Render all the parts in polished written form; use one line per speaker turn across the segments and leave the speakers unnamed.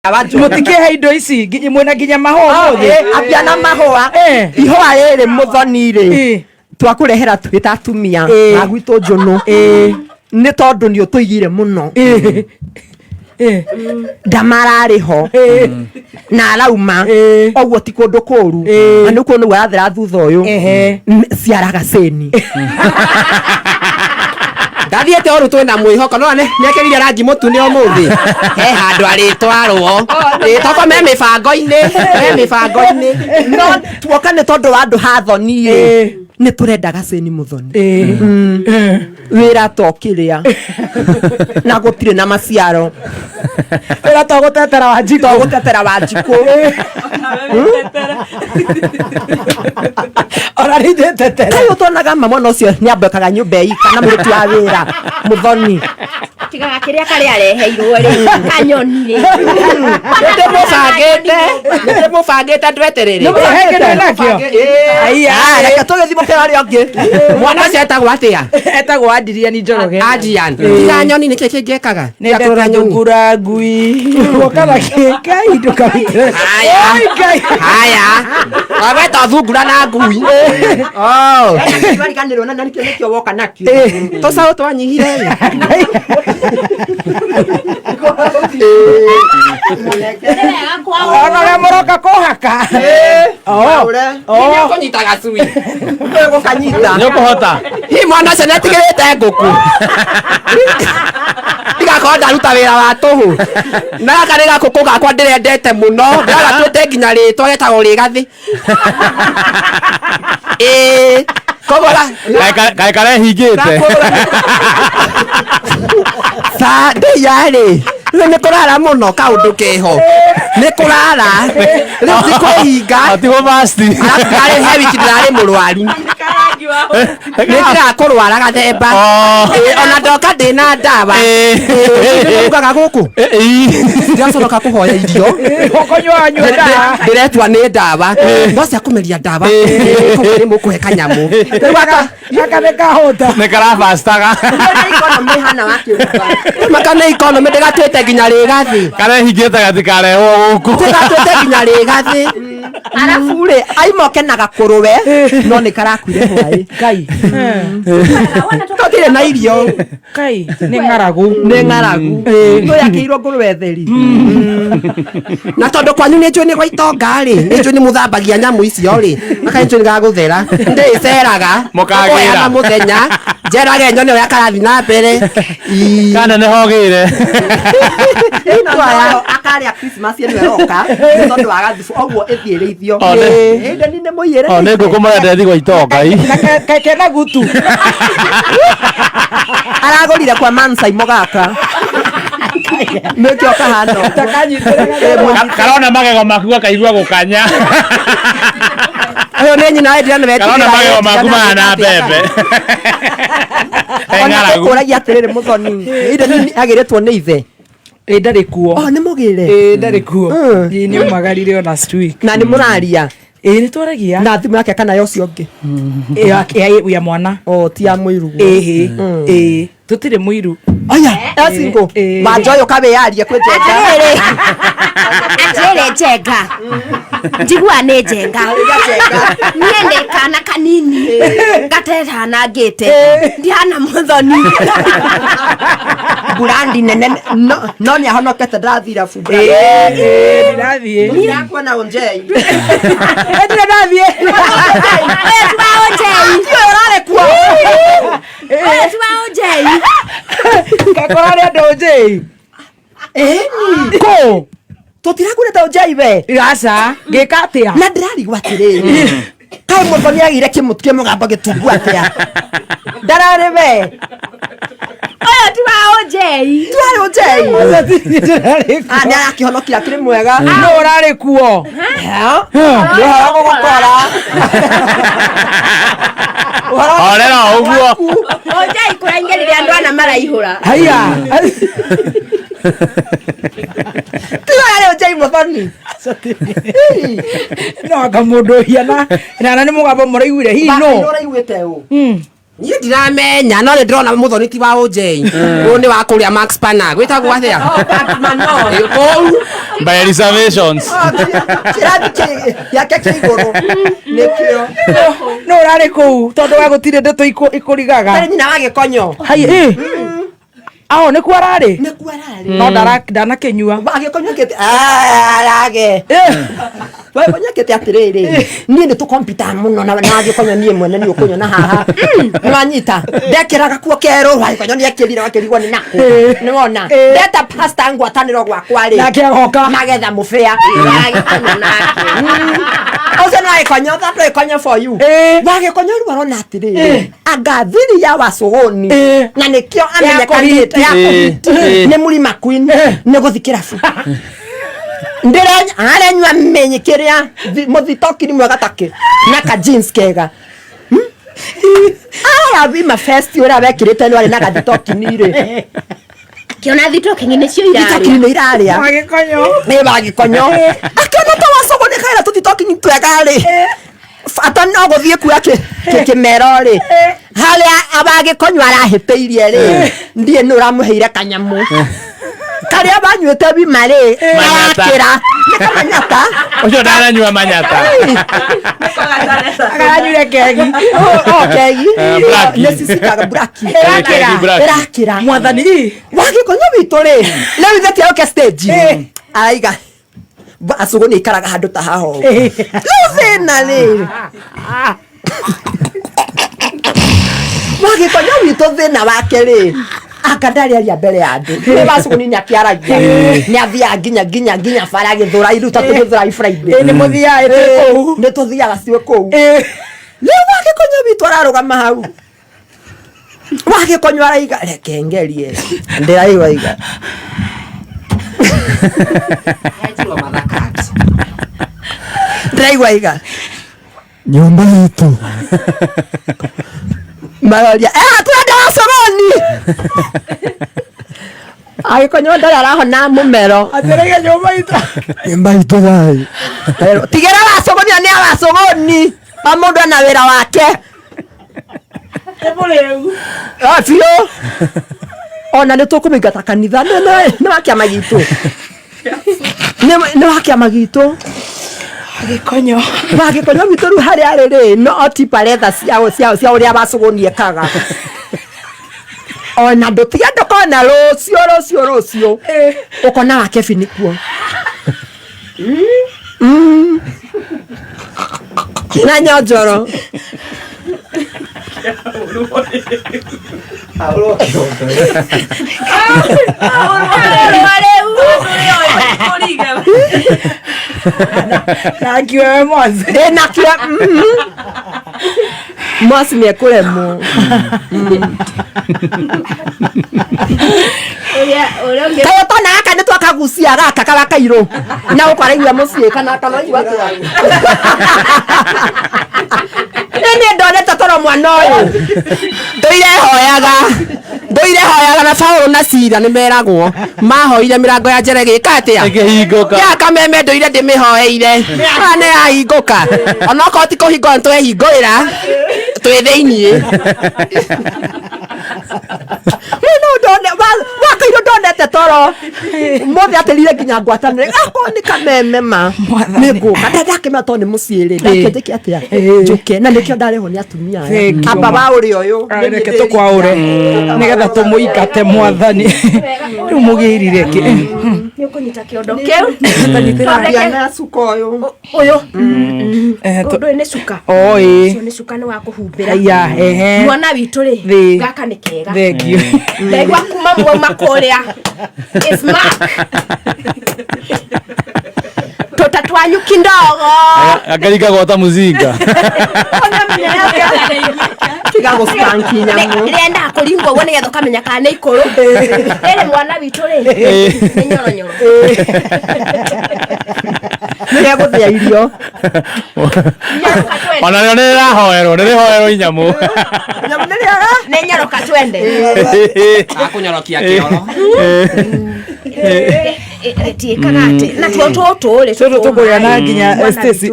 Mũtikĩhe indo ici mwĩna nginya mahũa ũmũthĩ.
Ambia na mahũa. Ihũa rĩrĩ mũthoni rĩ, twakũrehera twĩ ta atumia a gwitũ njũnũ, nĩ tondũ nĩ ũtũigire mũno. Ndamararĩ ho na arauma ũguo ti kũndũ kũru, na nĩ kuo nĩguo arathera thutha ũyũ. Ciaraga cĩni.
Ndathiĩte ũru, twĩna mwĩhoko no nĩekĩrire rangi mũtune ũmũthĩ, he handũ arĩtwarwo ĩtoko me mĩbango-inĩ, me mĩbango-inĩ.
No tuoka nĩ tondũ wa andũ hathoni rĩ, nĩ tũrendaga cĩni mũthoni. Wĩra to kĩrĩa na gũtirĩ na maciaro.
Wĩra to gũtetera Wanjikũ.
To gũtetera Wanjikũ.
Ona nĩ ndĩtetera.
Kaĩ ũtonaga ma mwana ũcio nĩ ambekaga nyũmba ĩ kana mũruti wa wĩra mũthoni?
Tigaga kĩrĩa karĩa areheirwo rĩ, kanyoni rĩ.
Nĩndĩmũbangĩte, nĩndĩmũbangĩte, ndweterere.
He kĩndũ nakĩo? Aiya.
Ah, reke tũgĩthiĩ mũkĩra ũrĩa ũngĩ.
Mwana ũcio etagwo atĩa?
Etagwo Adrian Njoroge.
Adrian, tiga nyoni nĩkĩ kĩngĩkaga? Tiga kũrora
Nĩndete
nyoni.
thungura, ngui kana kĩ Ngai ndũkarutĩre.
Haya.
Oi, Ngai.
Haya, waweta thungura na ngui. Oh.
Wariganĩrwo na nĩkĩo nĩkĩo woka nakĩo.
Tũcaũ twanyihire ĩ.
Ona ũrĩa mũroka kũhaka. Oh.
Kũnyita gacui.
Gũkanyita.
Nĩ ũkũhota.
Hi, mwana ũcio nĩatigĩrĩte ngũkũ, ndigakorwo ndaruta wĩra wa tũhũ, na gaka nĩ gakũkũ gakwa ndĩrendete mũno, ndĩragatuĩte nginya rĩtwa, getagwo rĩgathĩ. Ĩĩ, koguo
Kaĩ karehingĩte.
Sa ndĩya-rĩ, rĩu nĩ kũrara mũno, kaũndũ keho nĩ kũrara, rĩu ti kwĩhinga.
Ti gũbasti.
Arabu ndarĩ he wiki ndĩrarĩ mũrwaru, nĩ ndĩrakũrwara gathemba.
Oh.
Ĩ, ona ndoka ndĩna ndawa ugaga gũkũ ndĩraconoka kũhoya irio.
Ũkũnyua nyua ndawa.
Ndĩretua nĩ ndawa no cia kũmeria ndawa, koguo nĩ mũkũhe kanyamũ. Rĩu aka
Gaka nĩ kahũta.
Nĩ karabastaga.
Economy hana wa kĩũmba.
Maka nĩ economy, ndĩgatuĩte nginya rĩgathĩ.
Karehingĩte gatikarehwo gũkũ.
Ndĩgatuĩte nginya rĩgathĩ.
Arabu rĩ, aima ũkenaga kũrũwe no nĩ karakuire hwaĩ.
Ngai.
Tũtirĩ na irio.
Ngai nĩ ng'aragu.
Nĩ ng'aragu, tũyakĩirwo ngũrwe theri.
Na tondũ kwanyu nĩ njũĩ nĩ gwa itonga rĩ, nĩ njũĩ nĩ mũthambagia nyamũ icio rĩ, aka nĩ njũĩ nĩ gagũthera, ndĩceraga.
Mũkagĩra.
Ũkoyana mũthenya njerage nyone ũrĩa karathi na mbere. Ii.
Kana nĩ hogĩire.
Ĩno akarĩa Christmas ĩno ĩroka nĩ tondũ wa gathubu ũguo ĩthiĩ ĩrĩithio.
O,
Ĩndeni nĩ mũiyĩre.
O nĩ ngũkũ mũrenda ĩthiĩ gwa itonga i.
Na kena gutu.
Aragũrire kwa Mansaimo gaka nĩkĩo kahana ũguo.
Takanyitĩre gathemba.
Karona magego maku gakaigua gũkanya.
Ũyũ nĩ nyina wendire nĩ
Karona magego maku mahana mbembe.
Ona
Ng'aragu.
ũkũragia atĩrĩrĩ, mũthoni, Ĩndeni agĩrĩtwo nĩ ithe?
Ĩ, ndarĩ kuo.
O nĩ mũgĩre?
Ĩ, ndarĩ kuo. Ĩ, nĩ aumagarire o last week.
Na nĩ mũraria?
Ĩ, nĩ twaragia.
Na thimũ yake kana ya ũcio ũngĩ?
Ĩ, ya mwana.
O ti ya mũiruguo?
Ĩhĩ, ĩ, tũtirĩ mũiru.
Aya esingo.
Ĩ.
Wanja ũyũ kawĩyarie kwĩ njenga.
Atĩrĩrĩ, atĩrĩrĩ, njenga njigua nĩ njenga, niĩ ndĩ kana kanini gatetanangĩte, ndihana mũthoni.
Burandi nene, no no nĩ ahonokete, ndathira bu.
Ĩ, ndirathiĩ.
Ndirakuona ũnjei.
Ĩ, ndirĩ ndathiĩ.
Ũyũ ti wa ũnjei.
Ũrarĩ kuo?
Ũyũ ti wa ũnjei.
Kakora rĩ andũ njĩi.
Ĩni.
Kũ?
Tũtiragurĩte ũnjei we.
Aca, ngĩka atĩa?
Na ndĩrarigwo atĩrĩrĩ, kaĩ mũthoni agĩire kĩmũgambo gĩtungu atĩa? Ndararĩ we.
Ũyũ ti wa ũnjei.
Tiwarĩ ũnjei?
Ndĩrarĩ
Ah, nĩ arakĩhonokia, akĩrĩ mwega.
No ũrarĩ kuo.
Nĩ ũhoro gũgũkora. Ũhoro
Horera o ũguo.
Ũnjei kũraingĩrire andũ ana maraihũra.
Haiya.
Tiwarĩ ũnjei mũthoni?
No anga mũndũ ũhiana na nĩ mũgambo mũraiguire hihi no.
Ũraiguĩte ũ?
Niĩ ndiramenya no nĩ ndĩrona mũthoni ti wa ũnjei ũyũ nĩ wa kũrĩa Max Pana gwĩtagwo atĩa? Ĩ, kũu.
By reservations.
Kĩrathi gĩake kĩ igũrũ nĩkĩo.
No ũrarĩ kũu tondũ wa gũtirĩ ndeto ikũrigaga.
Arĩ nyina wa gĩkonyo.
Hai ĩ. Ao nĩkuo ararĩ.
Nĩkuo ararĩ.
No ndanakĩnyua.
Wagĩkonyo kĩte arage. Wagĩkonyo kĩte atĩrĩrĩ, niĩ nĩ tũkompita mũno na wagĩkonyo niĩ mwene nĩ ũkũnyona haha. Nĩ wanyita ndekĩra gakuo kerũ, wagĩkonyo nĩ ekĩrire wakĩrigwo nĩ nakũ. Nĩ wona ndeta pasta ngwatanĩro gwakwa rĩ,
Nake agoka.
magetha mũbĩa.
Wagĩkonyo nake.
Ũcio nĩ wagĩkonyo, that wagĩkonyo for you. Wagĩkonyo rĩu arona atĩrĩrĩ, anga thiri ya wacũgũni na nĩkĩo amenyekanĩte ya kũhiti nĩ mũrima queen nĩ gũthi kĩrabu ndĩre arenyua menyi kĩrĩa mũthitokiri mwega takĩ na ka jeans kega. Aya wima fest ũrĩa wekĩrĩte nĩ warĩ na gathitokini rĩ.
Kĩona thitokingi nĩcio irarĩa.
Thitokini nĩ irarĩa.
Wagĩkonyo.
Nĩ wagĩkonyo akĩona ta wacũgũni kaĩra tũthitokini twega rĩ, bata no gũthiĩ kuoya kĩmero rĩ, harĩa wagĩkonyo arahĩtĩirie rĩ, ndiĩ nĩ ũramũheire kanyamũ karĩa wanyuĩte wima rĩ.
Manyata.
Arakĩra nĩ kamanyata.
Ũcio ndananyua manyata.
Akaranyuire kegi.
O kegi.
Blackie.
Nĩ cicikaga braki.
Kegi blackie.
Ĩrakĩra.
Mwathani ĩ.
Wagĩkonyo witũ rĩ, rĩu ithe tiaũke stage araiga acũgũ nĩ ikaraga handũ ta haha ũũ. Rĩu thĩna rĩ, wagĩkonyo witũ thĩna wake rĩ, anga ndarĩ aria mbere ya andũ. Nĩ wacũgũ nĩ akĩaragia, nĩ athiaga nginya bara gĩthũrai rĩu ta tũgĩthũrai Friday.
Ĩ nĩ mũthiaga ĩ kũu.
Nĩ tũthiaga ciĩ kũu. Rĩu wagĩkonyo witũ ararũgama hau, wagĩkonyo araiga reke ngerie, ndĩraigua iga ndĩraigua iga nyũmba itũ maroria eh twenda wacogoni agĩkonyo ndarĩ arahona mũmero.
Atĩrĩire nyũmba itũ.
Nyũmba itũ thayũ tigĩra wacogoni nĩ awacogoni o mũndũ ena wĩra wake.
Nĩ mũrĩu.
Ah, biũ ona nĩ tũkũmĩingata kanitha nĩ wa kĩama gitũ. Nĩ wa kĩama gitũ.
Gĩkonyo.
Wagĩkonyo witũ rĩu harĩa arĩ rĩ, no ti paretha cia ũrĩa wacũgũni ekaga ona ndũtige ndũkona rũciũ ũkona wa Kevin kuo na nyonjoro.
Na kiwewe mwazi.
Ĩ nakĩo mwasi nĩ ekũremwo.
Ũrĩa ũrĩa ũngĩ.
Kayo tona gaka nĩ twakagucia gaka kara kairũ na gũkũ araigua mũciĩ kana aigua atĩa nĩ ndonete toro mwana ũyũ.
Ndũire hoyaga na Paũlũ na Sila nĩ meragwo mahoire mĩrango ya njera ĩgĩka atĩa?
Ĩkĩhingũka.
Ya kameme ndũire ndĩmĩhoeire aya nĩ yahingũka onokorwo ti kũhingũra nĩ twehingũrĩra twĩ thĩiniĩ.
Mũno ndone wakairũ ndonete toro mũthĩ atĩrire nginya ngwatanĩre akorwo nĩ kameme ma nĩ ngũka ndakĩmenya tondũ nĩ mũciĩ rĩ ndakĩnjĩke atĩa njũke na nĩkĩo ndarehwo nĩ atumia aya.
Thank you,
Amba
ma.
wa ũrĩa ũyũ.
Reke tũkwaũre nĩgetha tũmũingate mwathani rĩu mũgĩrire kĩ.
Nĩ ũkũnyita kĩondo kĩu.
Ambia na cuka ũyũ.
Ũyũ.
Eh,
Ũndũ ũyũ nĩ cuka.
O, ĩ.
Ũcio nĩ cuka nĩ wa kũhumbĩra.
Aya, ehe.
Mwana witũ rĩ,
Thĩ.
gaka nĩ kega.
Thank you.
Ndaigua kuma mwauma kũrĩa. It's Mark. Tũta twanyu kindogo.
Akaringa gwata mũcinga.
Tiga gũspanki nyamũ.
Rĩendaga kũringwo ũguo nĩgetha ũkamenya kana nĩ ikũrũ. Rĩrĩ mwana witũ rĩ, nĩ nyoronyoro.
Nĩ gũthĩa irio.
Nyoroka twende.
Ona rĩo nĩ rĩrahoerwo, nĩ rĩhoerwo inyamũ.
Nyamũ nĩ rĩaga.
Nĩ nyoroka twende.
Akũnyorokia kĩoro.
Rĩtiĩkaga atĩ natuo tũtũ rĩ.
Tũtũ tũkũrĩa na nginya Stacy.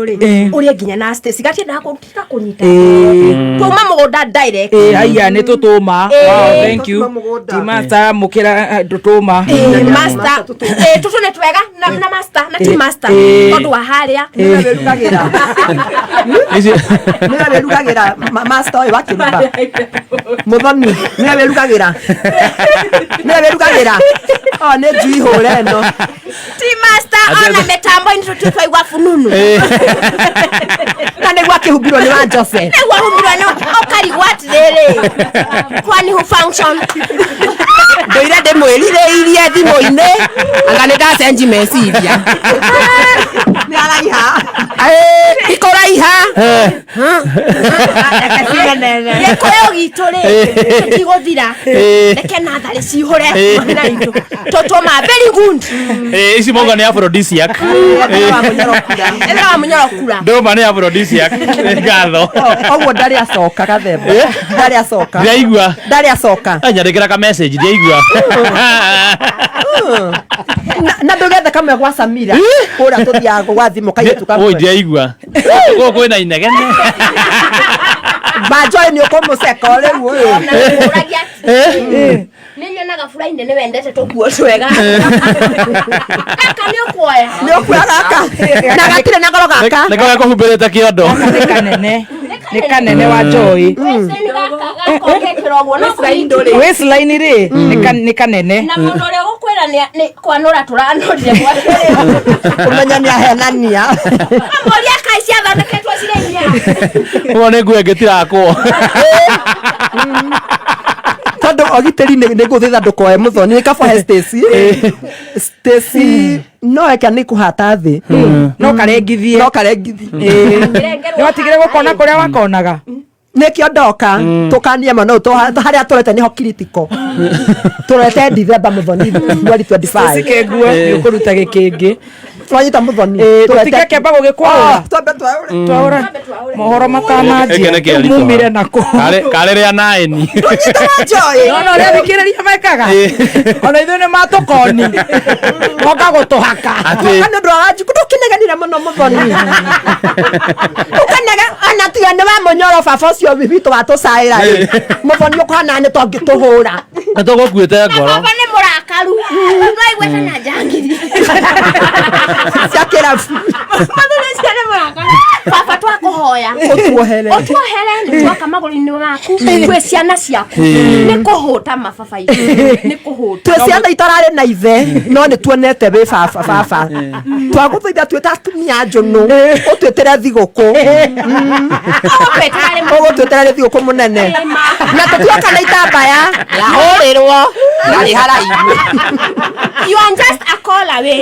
Ũrĩa nginya na Stacy gatiendaga kũtiga kũnyita.
Ĩĩ.
Twauma mũgũnda direct.
Ĩĩ, haiya nĩ tũtũma. Wow, thank you.
Tũtuma mũgũnda.
Ti master mũkĩra tũtũma.
Ĩĩ, master. Ĩĩ, tũtũ nĩ twega na master na ti master tondũ wa harĩa.
Nĩwe wĩrugagĩra.
Ici
Nĩwe wĩrugagĩra, master ũyũ wa kĩruba. Mũthoni, nĩwe wĩrugagĩra. Nĩwe wĩrugagĩra. O nĩ njui hũre ĩno.
Ti master ona mĩtambo-inĩ tũtũ twaigua fununu.
Na nĩguo akĩhumbirwo nĩ wa Jose.
Nĩguo humbirwo nĩ ũkarigwo atĩrĩrĩ, kwani hu function?
Ndũire ndĩmwĩrirĩirie thimũ-inĩ, anga nĩ ndacenji meciria.
Nĩ araiha.
Ikũraiha.
Gĩkũyũ gitũ rĩ, tũtigũthira. Reke natharĩ ciihũre na itũ tũtũma very good.
Ici mongo nĩ aphrodisiac.
Ĩĩ, wa mũnyorokura.
Ĩthera wa mũnyoro kura.
Ndũma nĩ aphrodisiac. Ngatho.
Ũguo ndarĩ acoka gathemba. Ndarĩ acoka.
Ndiaigua.
Ndarĩ acoka.
Nyandĩkĩra ka message, ndiaigua.
Na ndũgethe kamwe gwa Samira kũrĩa tũthiaga gwa thimũ kairĩtu
Oi,
kamwe.
ndiaigua. Gũkũ kwĩna inegene.
Banjoy nĩ ũkũmũceka rĩu ũyũ.
Na nĩkũragia atĩrĩrĩ, nĩ nyonaga bura-inĩ nĩ wendete tũkuo twega, gaka nĩ ũkuoya.
Nĩ ũkuoya gaka na gatirĩ na goro gaka.
Nĩko gakũhumbĩrĩte kĩondo.
Nĩ kanene, nĩ kanene wa Joy.
Waistline gaka gakongekĩra ũguo no kũhindũrĩ.
Waistline rĩ, nĩ kanene.
Na mũndũ ũrĩa ũgũkwĩra nĩ kwanũra tũranũrire gwake rĩ,
Ũmenya nĩ ahenania.
Amũria kaĩ ciathondeketwo cirĩ inya.
Ũguo nĩ nguo ĩngĩtirakwo.
Tondũ ũgitĩri nĩ ngũthĩtha ndũkoe mũthoni nĩ kaba he Stacy. Stacy no eke nĩ kũhata thĩ.
No karengithie.
No karengithi.
Nĩ watigire gũkona kũrĩa wakonaga.
Nĩkĩo ndoka tũkanie mũno harĩa tũrete nĩho critical tũrete December, mũthoni, mweri 25.
Cike nguo nĩ ũkũruta gĩkĩngĩ.
Twanyita mũthoni.
Tũtikakĩamba gũgĩkwaũra.
Twambe twaũre.
Twaũra mohoro matananjia.
Gĩkĩ nĩ kĩaritũ.
Rĩu mumire nakũ?
Karĩ rĩa naĩni.
Twanyita wa Joy.
Nona ũrĩa thikĩrĩria mekaga, ona ithuĩ nĩ matũkoni moka gũtũhaka.
Atĩ
Nĩ ũndũ wa Wanjikũ ndũkĩnegenire mũno mũthoni, ũkanege ona tiga nĩ wa mũnyoro baba ũcio witũ watũcaĩra rĩ, mũthoni ũkũhana nĩ tongĩtũhũra.
Nĩ tũgũkuĩte ngoro.
Baba nĩ mũrakaru, no aiguĩte na njangiri
cia kĩrabu.
Mũthuri ũcio nĩ mũrakaru. Baba, twakũhoya
Ũtuohere.
Ũtuohere nĩ twoka magũrũ-inĩ maku twĩ ciana ciaku. Nĩ kũhũta mababa itũ, nĩ kũhũta.
Twĩ ciana itararĩ na ithe no nĩ tuonete wĩ baba. Baba, twagũthaitha twĩ ta atumia njũnũ ũtwĩtĩre thigũkũ.
Ũgũtwĩtĩra rĩ?
Ũgũtwĩtĩra rĩ thigũkũ mũnene na tũtioka na itambaya.
Yahũrĩrwo ndarĩ haraihu.
You are just a call away.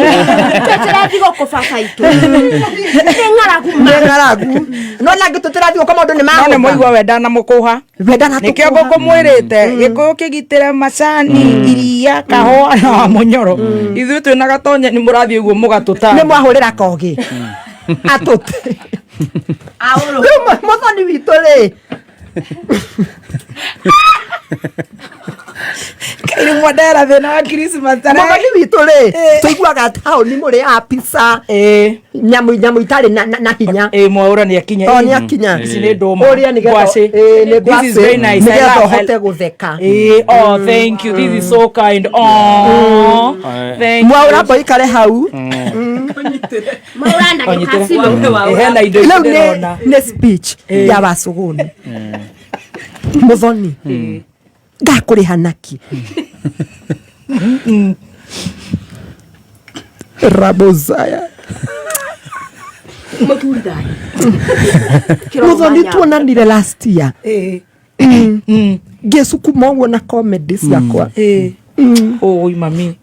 Twĩtĩre thigũkũ baba itũ, nĩ ng'aragu ma.
Nĩ ng'aragu no na ngĩtwĩtĩra thigũkũ maũndũ nĩ
No nĩ
mahũtha.
mũigua wenda na mũkũha.
Wenda na
Nĩkĩo
tũkũha.
ngũkũ mwĩrĩte gĩkũyũ kĩgitĩre macani, iria, kahũa na wa mũnyoro. Ithuĩ twĩna gatonye nĩ mũrathiĩ ũguo mũgatũta.
Nĩ mwahũrĩra kogi atũte.
Aũrũ.
Rĩu mũthoni witũ rĩ.
Rĩu mwandehera thĩna wa Christmas.
Mũthoni witũ rĩ, tũiguaga taũni mũrĩ a pizza, nyamũ itarĩ na hinya.
Ĩĩ, mwaũra nĩ akinya.
To nĩ akinya.
Ici nĩ ndũma.
Ũrĩa nĩgetha
Ngwacĩ.
ĩĩ, nĩ
This is very
ngwacĩ
nice. I
nĩgetha
love-
ũhote gũtheka.
Ĩĩ, oh, thank you. This is so kind. Oh, thank you.
Mwaũra mboikare hau.
Maũra na gĩkacibũ.
Ĩĩ, hena indo
Rĩu
ingĩ
nĩ
ndĩrona.
nĩ speech ya wacũgũni. Mũthoni, ngakũrĩha naki rabozaya?
Mũthuri thayũ.
Mũthoni, tuonanire last year. Ngĩcukuma ũguo na comedy ciakwa.
Ĩĩ. Oi, mami.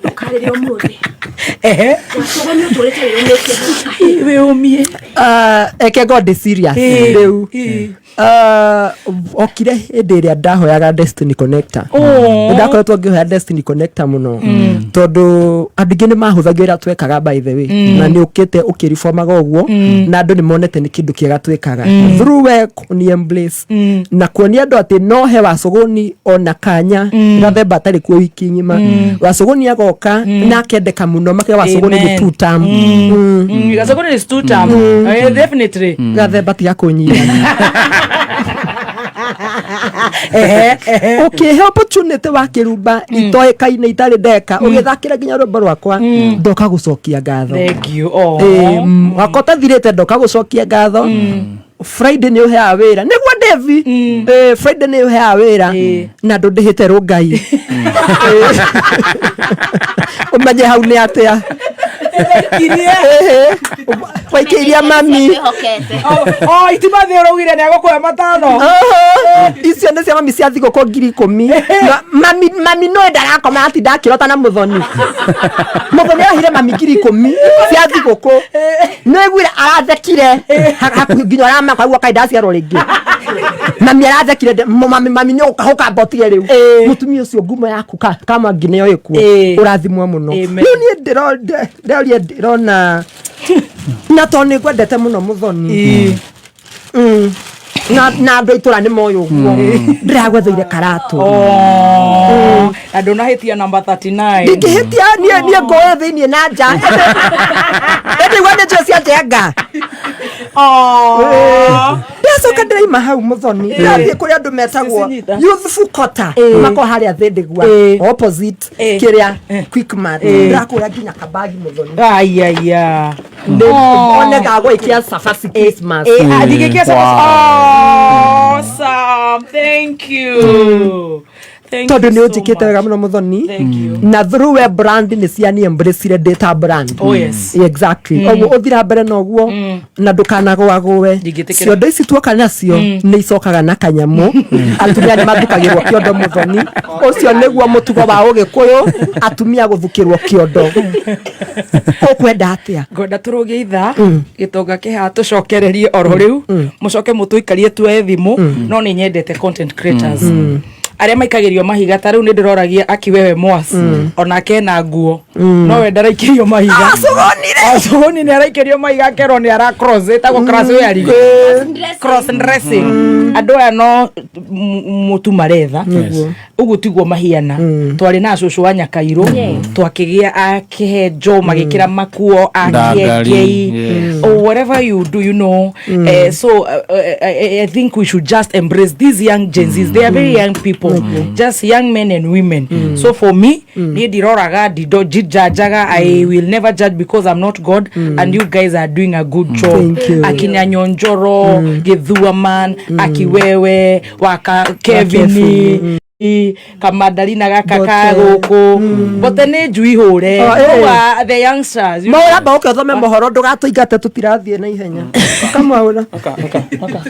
Ndũkarĩre ũmũthĩ.
Ehe.
Wacũgũni ũtũrĩte wĩyũmĩtie.
Wĩũmie.
Eke God is serious rĩu. Okire hĩndĩ ĩrĩa ndahoyaga Destiny Connector.
Oh.
Nĩ ndakoretwo ngĩhoya Destiny Connector mũno, tondũ andũ aingĩ nĩ mahũthagĩra ũrĩa twekaga, by the way, na nĩ ũkĩte ũkĩribomaga ũguo, na andũ nĩ monete nĩ kĩndũ kĩega twĩkaga through we kũni embrace na kuonia andũ atĩ no he Wacũgũni ona kanya gathemba atarĩ kuo wiki ng'ima, Wacũgũni agoka na akendeka mũno makĩria. Wacũgũni nĩ
Amen.
two term.
Gacũgũni is two term. Definitely.
Gathemba tiga kũnyira.
Ehe, ehe.
Ũkĩhe opportunity wa kĩrumba itoĩkaine itarĩ ndeka, ũgĩthakĩra nginya rwĩmbo rwakwa, ndoka gũcokia ngatho.
Thank you. Oh.
Ĩĩ, wakwa ũtathirĩte, ndoka gũcokia ngatho. Friday nĩ ũheaga wĩra nĩguo Devi. Friday nĩ ũheaga wĩra na ndũndĩhĩte rũngai. Ũmenye hau nĩ atĩa.
Kirie.
Waikĩiria mami.
Kwĩhokete.
Oh, itimathĩ ũraugire nĩ agũkũhe 5.
Oho, icio nĩ cia mami cia thigũkũ 10,000. Na mami no ndarakoma, atinda akĩrota na mũthoni. Mũthoni arahire mami 10,000 cia thigũkũ, nĩ iguire arathekire hakuhĩ nginya ũramaka ũguo kaĩ ndaciarwo rĩngĩ. Mami arathekire mami nĩ ũkahũka mbotire rĩu. Mũtumia ũcio ngumo yaku kama nginya ĩkuo. Ũrathimwo mũno.
Amen.
Rĩu niĩ ndĩroria ndĩrona na tondũ nĩ ngwendete mũno mũthoni. Na andũ a itũra nĩ moĩ ũguo ndĩragwetheire karatũ.
Oh. Na ndũnahĩtia namba 39.
Ndingĩhĩtia niĩ ngũĩ thĩiniĩ na nja, ĩndĩ igua nĩ njũĩ cia njenga.
Oh.
Ndacoka ndĩraima hau mũthoni, ndathiĩ kũrĩa andũ metagwo
Cicinita.
Youthful Quarter, makorwo harĩa Thĩndĩgua opposite kĩrĩa Quickmart, ndĩrakũra nginya kabagi mũthoni.
Ayaya.
One gagwĩkia cabaci Christmas.
Ndingĩkia cabaci. Awesome. Thank you. Thank
Tondũ
you
nĩ
so
ũnjĩkĩte wega
much.
mũno mũthoni.
Thank you.
Na through we brand nĩ ciani embrace ndĩ ta brand.
Oh, yes.
Exactly, ũguo ũthira mbere na ũguo na ndũkanagũagũe.
Ndingĩtĩkĩra.
Ciondo ici tuoka nacio nĩ icokaga na kanyamũ. Atumia nĩ mathukagĩrwo kĩondo mũthoni, ũcio nĩguo mũtugo wa ũgĩkũyũ, atumia gũthukĩrwo kĩondo. Ũkwenda atĩa?
Ngwenda tũrũgie ithaa gĩtonga kĩhaha, tũcokererie oro rĩu, mũcoke mũtũikarie tuoe thimũ. No nĩ nyendete content creators arĩa maikagĩrio mahiga. Ta rĩu nĩ ndĩroragia akiwewe mwas, onake ena nguo, no we ndaraikĩrio mahiga. Acũgũni nĩ araikĩrio mahiga akerwo nĩ ara cross, ĩtagwo cross wearing, cross dressing. Andũ aya no mũtu maretha, ũguo tiguo mahiana. Twarĩ na cũcũ wa Nyakairũ, twakĩgĩa akĩhenjo magĩkĩra makuo
Ndangari,
akĩengei or whatever you do, you know. So I think we should just embrace these young Gen Zs. They are very young people, just young men and women. So for me, niĩ ndiroraga, ndijanjaga. I will never judge because I'm not God, and you guys are doing a good job.
Thank you.
Akina Nyonjoro Gĩthua man, akiwewe waka Kevini, kamandarina gaka ka
Bote.
gũkũ bote nĩ njui hũre.
Oh, eh.
Ũguo, the youngsters, you know.
Maũra mba ũke ũthome mohoro, ndũgatũingate, tũtirathiĩ na ihenya. Ũkamwaũra.
Oka, oka, oka.